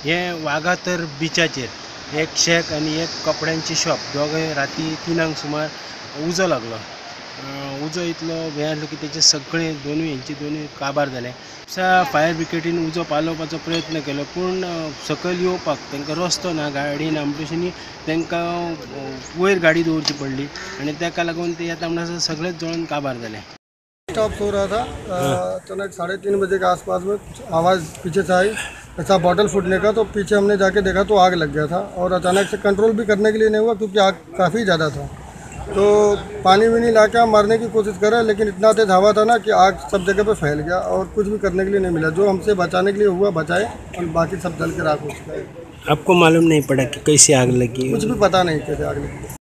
हे वागातर बिचाचेर एक शेक आनी एक कपड्यांची शॉप दोगांय राती 3 सुमार उजो लागलो. उजो इतलो हें आसलो की तेचे सगळे दोनूय हेंचे दोनूय काबार जाले. फायर ब्रिगेडीन उजो पालोवपाचो प्रयत्न केलो पूण सकयल येवपाक तांकां रस्तो ना, गाडी ना, म्हणटशीं तांकां वयर गाडी दवरची पडली आनी ताका लागून ते येता म्हणसर सगळेच जळून काबार जाले. स्टॉप हो रहा था, अचानक 3:30 बजे के आसपास में आवाज़ पीछे से आई ऐसा बॉटल फूटने का, तो पीछे हमने जाके देखा तो आग लग गया था और अचानक से कंट्रोल भी करने के लिए नहीं हुआ क्योंकि आग काफ़ी ज़्यादा था। तो पानी भी नहीं ला के हम मारने की कोशिश कर रहे, लेकिन इतना तेज़ हवा था ना कि आग सब जगह पे फैल गया और कुछ भी करने के लिए नहीं मिला। जो हमसे बचाने के लिए हुआ बचाए और बाकी सब जल के राख हो चुका है। आपको मालूम नहीं पड़ा कि कैसे आग लगी? कुछ भी पता नहीं कैसे आग लगी.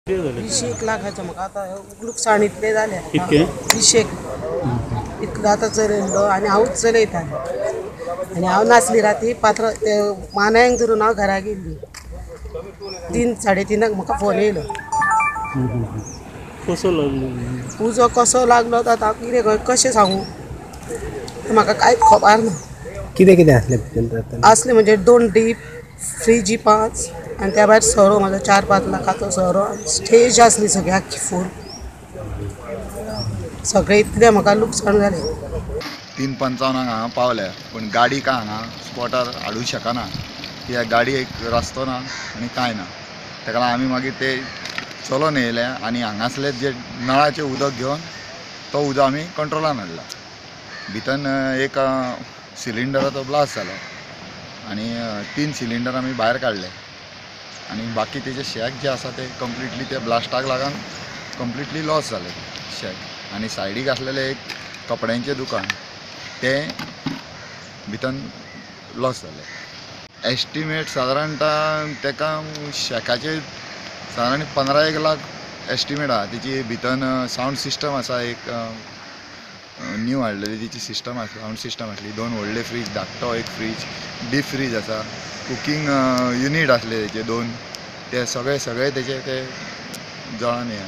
20 लाखाचं म्हाका आतां लुकसाण इतलें जालें. 20 इतलो आतां चलयल्लो आनी हांवूच चलयतालें आनी हांव नासली राती पात्र ते मानायांक धरून हांव घरा गेल्ली. 3 साडे 3 म्हाका फोन येयलो. कसो लागलो उजो? कसो लागलो तो आतां कितें कशें सांगू, म्हाका कांयच खबर ना. कितें कितें आसलें भितर? आसलें म्हणजे 2 डीप फ्रिजी 5 आनी त्या भायर सोरो म्हाजो 4-5 लाखाचो सोरो, स्टेज आसली सगळी आख्खी फूल, सगळें इतलें म्हाका लुकसाण जालें. 3:55 हांगा पावले पूण गाडी का हांगा स्पॉटार हाडूंक शकना कित्याक गाडी एक रस्तो ना आनी कांय ना. ताका लागून आमी मागीर ते चलोन येयले आनी हांगासले जे नळाचें उदक घेवन तो उदक आमी कंट्रोलान हाडला. भितर एक सिलिंडराचो ब्लास्ट जालो आनी 3 सिलिंडर आमी भायर काडले आनी बाकी तेजे शॅक जे आसा ते कंप्लिटली ते ब्लास्टाक लागून कंप्लिटली लॉस जाले शॅक. आनी सायडीक आसलेलें एक कपड्यांचें दुकान तें भितर लॉस जालें. एस्टिमेट सादारणता तेका शॅकाचे सादारण 15-1 लाख एस्टिमेट आहा. तेची भितर सावंड सिस्टम आसा, एक न्यू हाडलेली तेची सिस्टम आसा, सावंड सिस्टम आसली, 2 व्हडले फ्रीज, धाकटो एक फ्रीज, डीप फ्रीज आसा, कुकींग युनीट आसले तेचे 2, ते सगळे सगळे तेचे ते जळोन हे.